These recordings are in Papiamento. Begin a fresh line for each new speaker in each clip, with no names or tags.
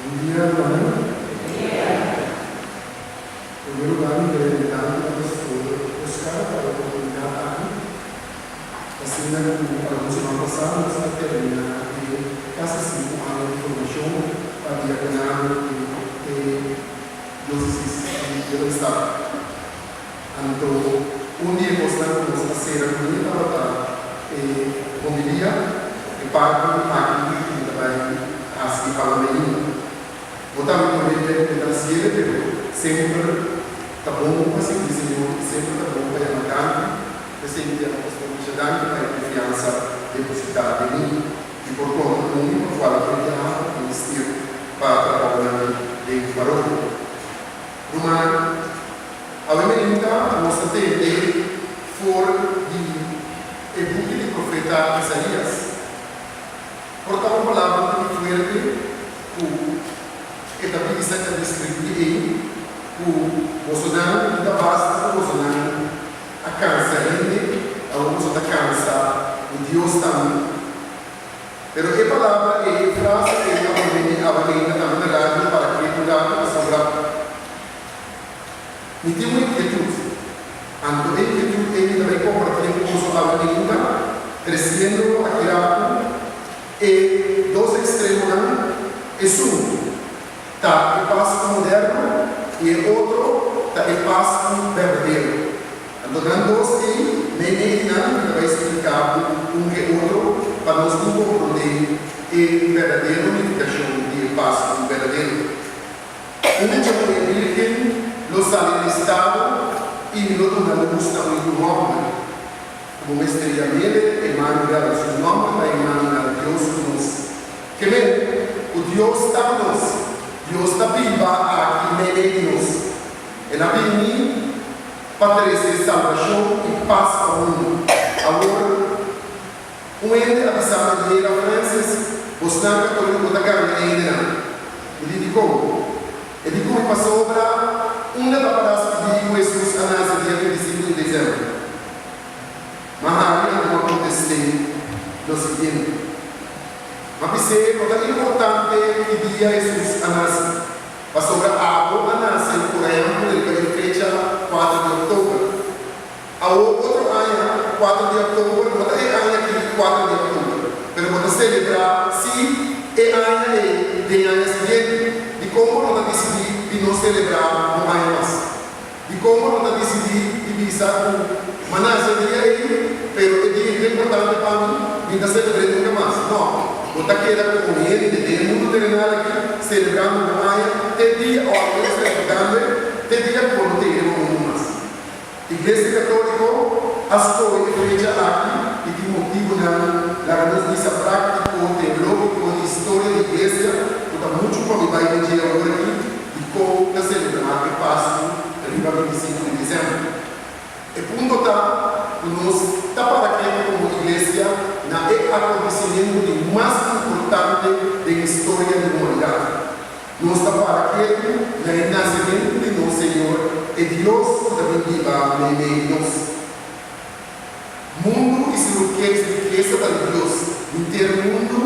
Bon dia, rumannan. Promé lugá mi kere di danki na Pastor Oscar pa e oportunidat aki. Asina ku algun siman pasá nos a terminá e kasi sinku aña di formashon pa diakonado di e Diósesis di Willemstad. Anto un di e kosnan ku nos a sera kuné tabata e homilia, e parti aki ku mi ta bai hasi awe mainta. Bo tambe por bebe ku mi ta hasiele, pero semper ta bon pa sirbi Señor i semper ta bon pa yama danki. P'esei mi ta yama Pastor Misha danki pa e konfiansa depositá den mi i por konta ku mi pa kualkier biaha ku mister pa trabounan den parokia. Ruman, awe meinta nos ta tende for di e buki di profeta Isaías. Por ta un palabra un tiki fuerte ku e ta bisa i ta deskribí ei ku bosonan i ta basta ku bosonan a kansa hende, awor boso ta kansa ku Dios tambe. Pero e palabra ei, e frase ei a pone mi awe meinta tambe na radio para ke un rato pasobra mi tin un inkietut. Anto e inkietut ei mi ta bai kompartié ku boso awe meinta, tresiendo aki rato e dos ekstremonan, esun ta e Pasku moderno i e otro ta e Pasku berdadero. Anto nan dos ei, meimei di nan mi ta bai splika bo un ke otro pa nos por komprondé e berdadero nifikashon di e Pasku berdadero. Un mucha muhé bírgen lo sali di estado i lo duna lus na un yu hòmber. Ku bo mester yam'é Emmanuel, su nòmber ta Emmanuel, Dios ku nos. Ke men ku Dios ta ku nos, Dios ta biba aki meimei di nos. El a bini pa trese salbashon i pas pa mundu. Awor, un hende a bisa mi, Yera Francis, bosnan katoliko ta gana e hendenan. Mi di, Dikon? E di ku mi, Pasobra unda ta para skibí ku Hesus a nase dia 25 di desèmber? Ma Harry a duna kontest'é lo siguiente, Ma bis'é, No ta importante ki dia Hesus a nase. Pasobra abo a nase por ehempel riba e fecha kuater di oktober. Awor otro aña kuater di oktober no ta e aña aki kuater di oktober, pero bo ta selebrá sí e aña ei den aña siguiente. Dikon bo no ta disidí di no selebrá un aña mas? Dikon bo no ta disidí di bisa ku m'a nase e dia ei, pero e dia ei ta importante pa mi, mi ta selebr'é nunka mas? No, bo ta keda komo hende den e mundu terenal aki selebrando bo aña te dia, o al menos respetando e, te dia ku bo no ta iri bo mundu mas. Iglesia Katóliko a skohe e fecha aki i tin motibunan, laga nos bisa práktiko, teológiko, di historia di iglesia ku ta muchu pa mi bai den dje awor aki, Dikon ta selebrá e Pasku riba 25 di desèmber? E punto ta ku nos ta para ketu komo iglesia na e akontesimentu di mas importante den historia di humanidat. Nos ta para ketu na e nasementu di nos Señor, e Dios ku ta bin biba meimei di nos. Mundu i su rikesa ta di Dios, henter mundu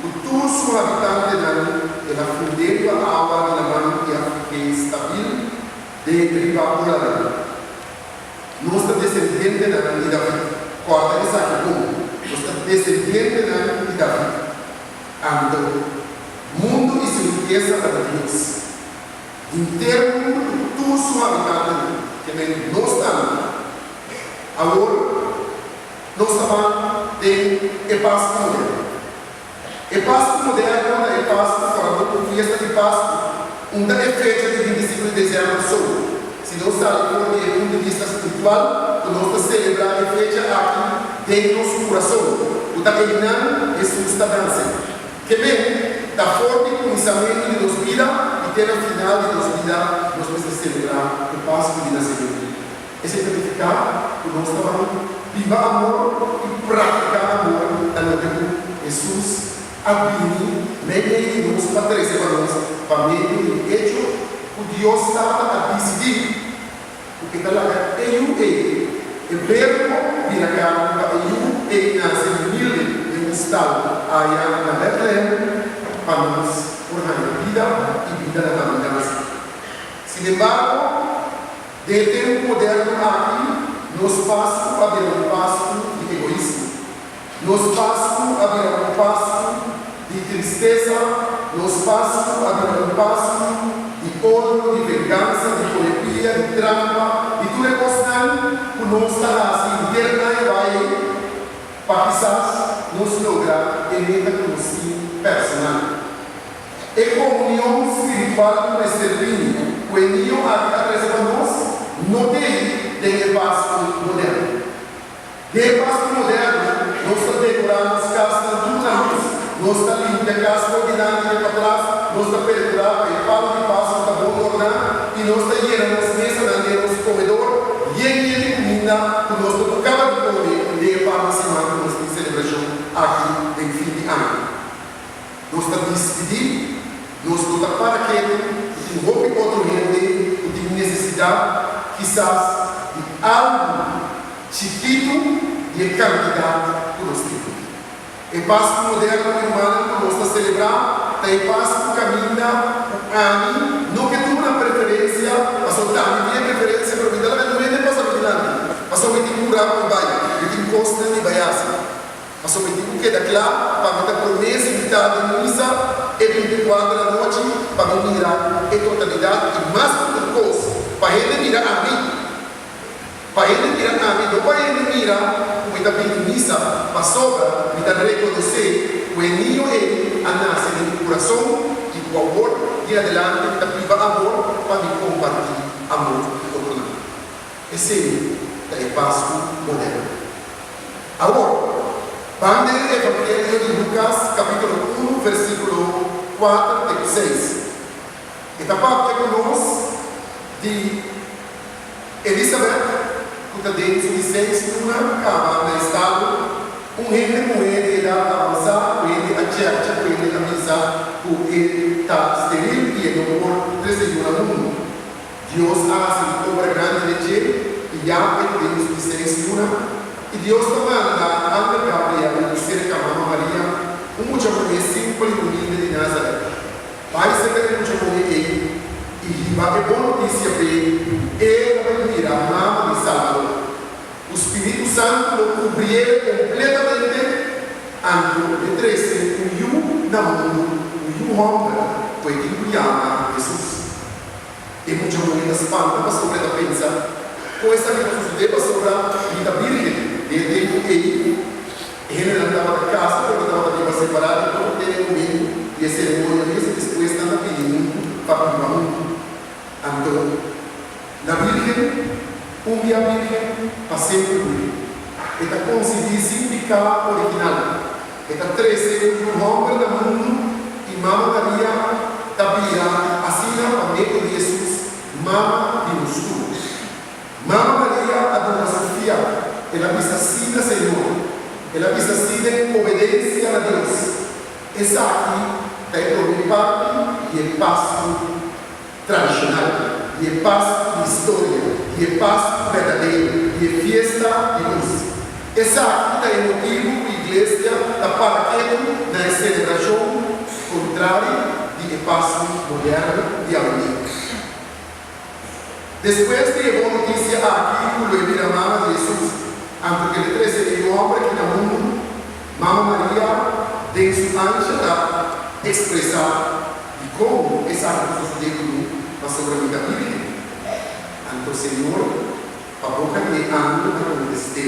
ku tur su habitantenan, el a fund'é riba awa di laman i a fih'é stabil den riba olanan. Nos ta desendientenan di David. Kòrda esaki bon, nos ta desendientenan di David. Anto, mundu i su rikesa ta di Dios. Henter mundu ku tur su habitantenan, ke men nos tambe. Awor nos ta ban den e Pasku moderno. E Pasku moderno ta e Pasku ora bo ku fiesta di Pasku un ta e fecha di 25 di desèmber so. Si nos sali for di e punto di bista spiritual ku nos ta selebrá e fecha aki den nos kurason ku ta einan Hesus ta nase. Ke men ta for di kuminsamentu di nos bida i te na final di nos bida nos mester selebrá e Pasku di nasementu. Esei ta nifiká ku nos ta ban biba amor i praktiká amor ta loke ku Hesus a bini meimei di nos pa trese pa nos pa medio di e echo ku Dios Tata a disidí ku e ta laga e yu ei, e Verbo, bira karni pa e yu ei nase humilde den un stal aya na Bètlehèm pa nos por haña bida. Sinembargo, den e tempu moderno aki, nos Pasku a bira un Pasku di egoismo. Nos Pasku a bira un Pasku di tristesa, nos Pasku a bira un Pasku di odio, di vengansa, di pone pia, di trampa, di tur e kosnan ku nos ta hasi henter aña bai pa kisas nos logra e meta ku nos tin personal. E komunion spiritual ku mester bini ku e niño aki a trese pa nos no t'ei den e Pasku moderno. Den e Pasku moderno nos ta dekorá nos kasnan tur na lus, nos ta limpia kas for dilanti te patras, nos ta perkurá pa e palu di Pasku ta bon orná i nos ta yena nos mesanan den nos komedor yen yen di kuminda ku nos no por kaba di kome den e par di siman ku nos tin selebrashon aki den fin di aña. Nos ta dispidí, nos no ta para ketu ku tin hopi otro hende ku tin nesesidat kisas di algu chikitu di e kantidat ku nos tin. E Pasku moderno, hermannan, ku nos ta selebrá ta e Pasku kaminda ku ami no ke tuma na preferensia, pasobra ta ami tin e preferensia, pero mi ta laga tur hende pasa mi dilanti, pasobra mi tin kura pa mi bai, mi tin kosnan di bai hasi. Pasobra mi tin ku keda kla pa mi ta promé sintá den misa e bintikuater anochi pa mi mira e totalidat i mas ku tur kos, pa hende mira ami. Pa hende mira ami, no pa hende mira ku mi ta bini misa, pasobra mi ta rekonosé ku e niño ei a nase den mi kurason i ku awor di adelante mi ta biba amor pa mi kompartí amor ku otronan. Esei ta e Pasku moderno. Awor, ban den e Evangelio di Lukas kapítulo unu versíkulo kuater te ku seis. E ta papia ku nos di Elisabèt ku ta den su di seis luna kaba na estado, un hende muhé di edat avansá ku hende a chèrcha ku hende a bisa ku e ta steril i e no por trese yu na mundu. Dios a hasi un obra grandi den dje i ya e ta den su di seis luna. I Dios ta manda angel Gabriel serka mama Maria, un mucha muhé simpel i humilde di Nazaret. Bai serka e mucha muhé ei i hiba e bon notisia p'e ku e ta bai bira mama di Salbador. Ku Spiritu Santu lo kubrié kompletamente, anto lo trese un yu na mundu, un yu hòmber ku e tin ku yama Hesus. E mucha muhé ta spanta pasobra e ta pensa, Kon esaki ta sosodé pasobra mi ta bírgen? Den e tempu ei, e hendenan tabata kasa pero nan tabata biba separá di otro te na e momentu di e seremonia mes i despues nan ta bini huntu pa biba huntu. Anto, la bírgen, un bia bírgen, pa semper bírgen. E ta konsibí sin piká original. E ta trese un yu hòmber na mundu i Mama Maria ta bira asina pa medio di Hesus Mama di nos tur. Mama Maria a duna su fiat, el a bisa sí na Señor, el a bisa sí den obedensia na Dios. Esaki ta e promé parti di e Pasku tradishonal, di e Pasku di historia, di e Pasku berdadero, di e fiesta di lus. Esaki ta e motibu ku Iglesia ta para ketu na e selebrashon kontrari di e Pasku moderno di awendia. Despues di e bon notisia aki ku lo e bira mama di Hesus, anto ku el e trese e yu hòmber aki na mundu, Mama Maria den su ansha ta ekspresá, Dikon esaki ta sosodé ku mi pasobra mi ta bírgen? Anto Señor, pa boka di e angel a kontest'é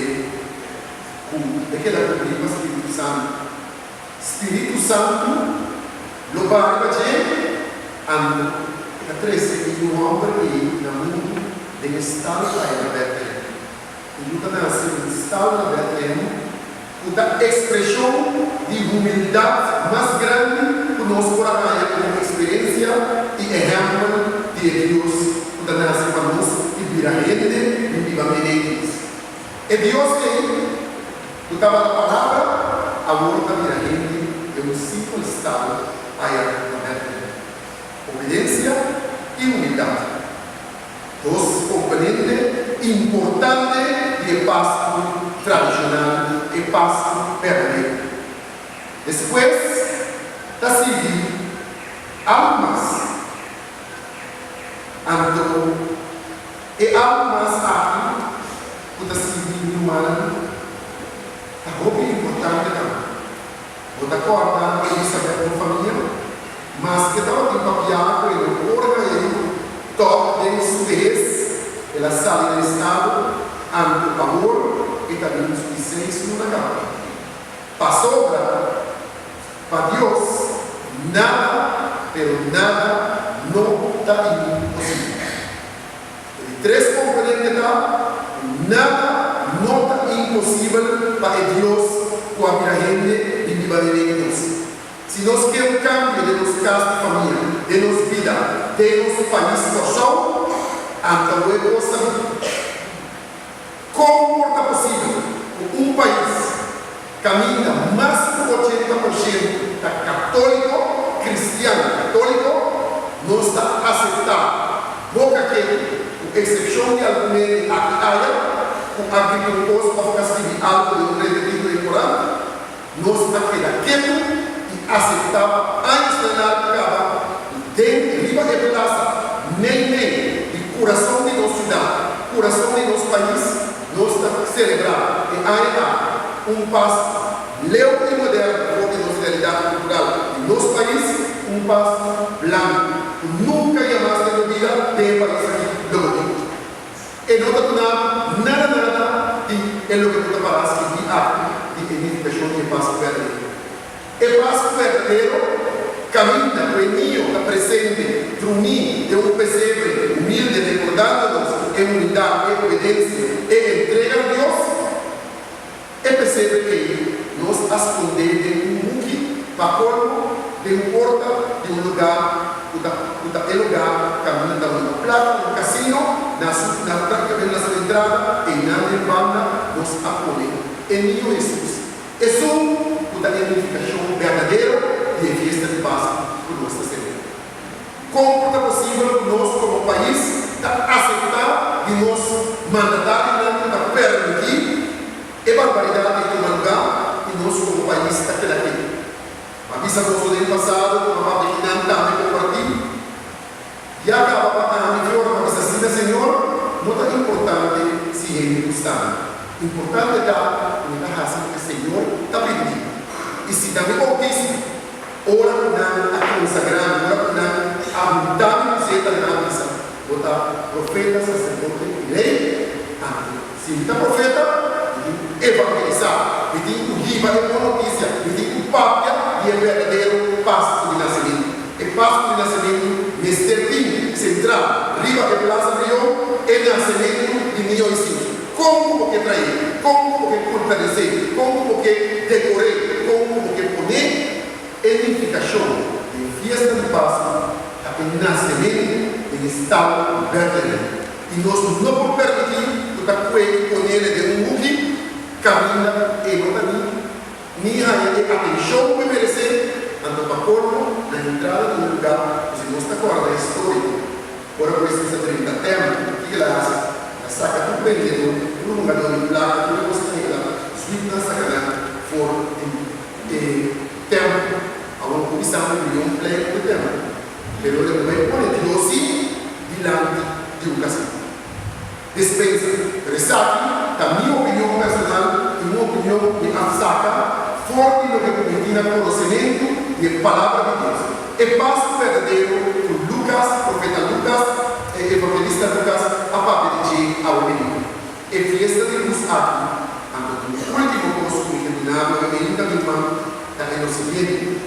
ku e keda kubrí pa Spiritu Santu. Spiritu Santu lo baha riba dje, anto e ta trese e yu hòmber ei na mundu den e stal aya na Bètlehèm. E yu ta nase den stal na Bètlehèm, ku ta ekspreshon di humildat mas grandi ku nos por a haña komo eksperensia i ehèmpel di e Dios ku ta nase pa nos i bira hende i biba meimei di nos. E Dios ei, ku tabata Palabra, awor ta bira hende den un simpel stal aya na Bètlehèm. Obedensia i humildat. Dos komponente importante di e Pasku tradishonal, e Pasku berdadero. Despues ta sigui algu mas. Anto. Anto e algu mas aki ku ta sigui mi rumannan ta hopi importante tambe. Bo ta kòrda Elisabet bo famia? Maske tabatin papiá ku e no por haña yu, tòg den su behes el a sali na estado, anto awor e ta den su di seis luna kaba. Pasobra pa Dios nada, pero nada no ta imposibel. E di tres komponente ta ku nada no ta imposibel pa e Dios ku a bira hende di biba den medio nos. Si nos ke un kambio den nos kas di famia, den nos bida, den nos pais Kòrsou, anto e kos ta bin. Kon por ta posibel ku un pais kaminda mas ku 80% ta katóliko, kristian katóliko, nos ta aseptá boka ketu, ku eksepshon di algun hende aki aya ku a grita un kos òf a skibi algu den un repetido den korant, nos a keda ketu i aseptá pa añosnan largu kaba den riba e plasa mei mei di kurason di nos siudat, kurason di nos pais, nos ta selebrá e aña aki un Pasku leu i moderno for di nos realidat kultural di nos pais, un Pasku blanku ku nunka jamas den bo bida den e pais aki lo bo tin. E no ta duna nada nada di e loke ku ta pará skibí aki di e nifikashon di e Pasku berdadero. E Pasku berdadero kaminda ku e niño ta presente drumí den un pesebre humilde rekordando nos e humildat, e obedensia, e entrega na Dios. E pesebre ei nos a skondé den un huki pa kolmo den un porta di un lugá ku ta ku ta e lugá kaminda un plaka un kasino na su na na su entrada einan den banda nos a pone e niño Hesus esun ku ta e nifikashon berdadero di e fiesta di Pasku ku nos ta selebrá. Kon por ta posibel ku nos komo pais ta aseptá di nos mandatarionan ku ta permití e barbaridat ei tuma lugá i nos komo pais ta keda ketu? M'a bisa boso den pasado ku m'a papia kinan tambe kompartí. Ya kaba pa ami ki ora m'a bisa asina, Señor, no ta importante si hende gusta mi. Importante ta ku mi ta hasi loke Señor ta pidi mi. I si ta mi boutismo, Ora ku nan a konsagrá mi, ora ku nan a huntá mi ku zeta, nan a bisa, Bo ta profeta, saserdote i rei. Anto, si mi ta profeta, mi tin ku evangelisá, mi tin ku hiba e bon notisia, mi tin ku papia di e berdadero Pasku di Nasementu. E Pasku di Nasementu mester tin sentral riba e Plaza Brion e nasementu di Niño Hesus. Kon ku bo ke traé, kon ku bo ke kulturalis'é, kon ku bo ke dekor'é, kon ku bo ke pon'é, e nifikashon di e fiesta di Pasku ta e nasementu den e stal Bètlehèm. I nos no por permití ku ta kue i ponele den un huki kaminda e no ta ni ni haña e atenshon ku e meresé, anto pa kolmo na entrada di un lugá ku si nos ta kòrda e storia. Ora ku Hesus a drenta tèmpel, kiko el a hasi? El a saka tur bendedó, tur hungadó di plaka, tur e kosnan el a zwip nan saka nan for di e tèmpel. Awor ku bisa mi rion plei ku e tèmpel, pero el no bai pone Dios sí dilanti di un kasino. Despensa, pero esaki ta mi opinion personal i un opinion ku mi a saka for di loke ku mi tin na konosementu di e Palabra di Dios. E Pasku berdadero ku Lukas, profeta Lukas, e evangelista Lukas, a papia di dje awe miniu. E fiesta di lus aki, anto un último kos ku mi ke duna bo e ainda mi ruman, ta e lo siguiente.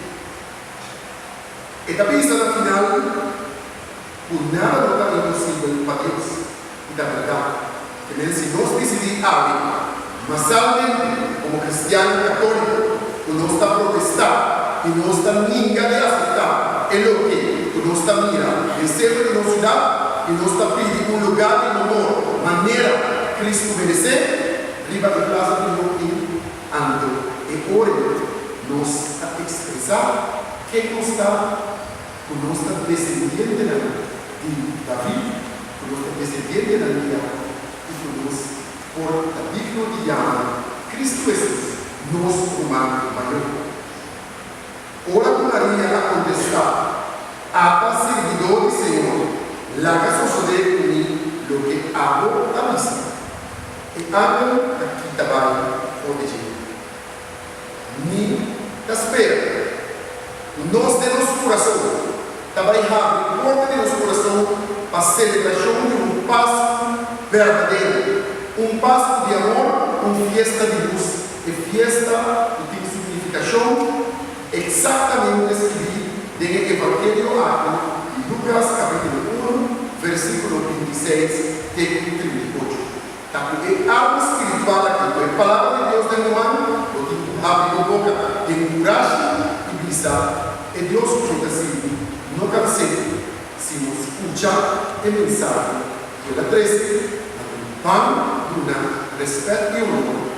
E ta bisa na final ku nada no ta imposibel pa Dios. I ta bèrdat. Ke men si nos disidí awe masalmente komo kristiannan katóliko ku nos ta protestá i nos ta ninga di aseptá e loke ku nos ta mira den sentro di nos siudat i nos ta pidi un lugá di honor manera Kristu meresé riba e plasa di Joaquin, anto e ora nos ta ekspresá ken nos ta. Ku nos ta desendientenan di David, ku nos ta desendientenan di Jakob, i ku nos por ta digno di yama Kristu Hesus nos ruman mayor. Ora ku Maria a kontestá, Ata sirbidó di Señor, laga sosodé ku mi. Loke abo a bisa. E angel a kita bai for di dje. Mi ta spera ku nos den nos kurason ta bai habri porta di nos kurason pa selebrashon di un Pasku berdadero, un Pasku di amor, un fiesta di lus, e fiesta ku tin su nifikashon eksaktamente skibí den e Evangelio aki di Lukas kapítulo unu, versíkulo 26 te ku 38. Ta ku e arma spiritual aki, ku e Palabra di Dios den bo man, bo tin ku habri bo boka den kurashi i bisa, E Dios ku mi ta sirbi no kans'é si no skucha e mensahe ku el a trese, anto ban duna rèspèt i honor.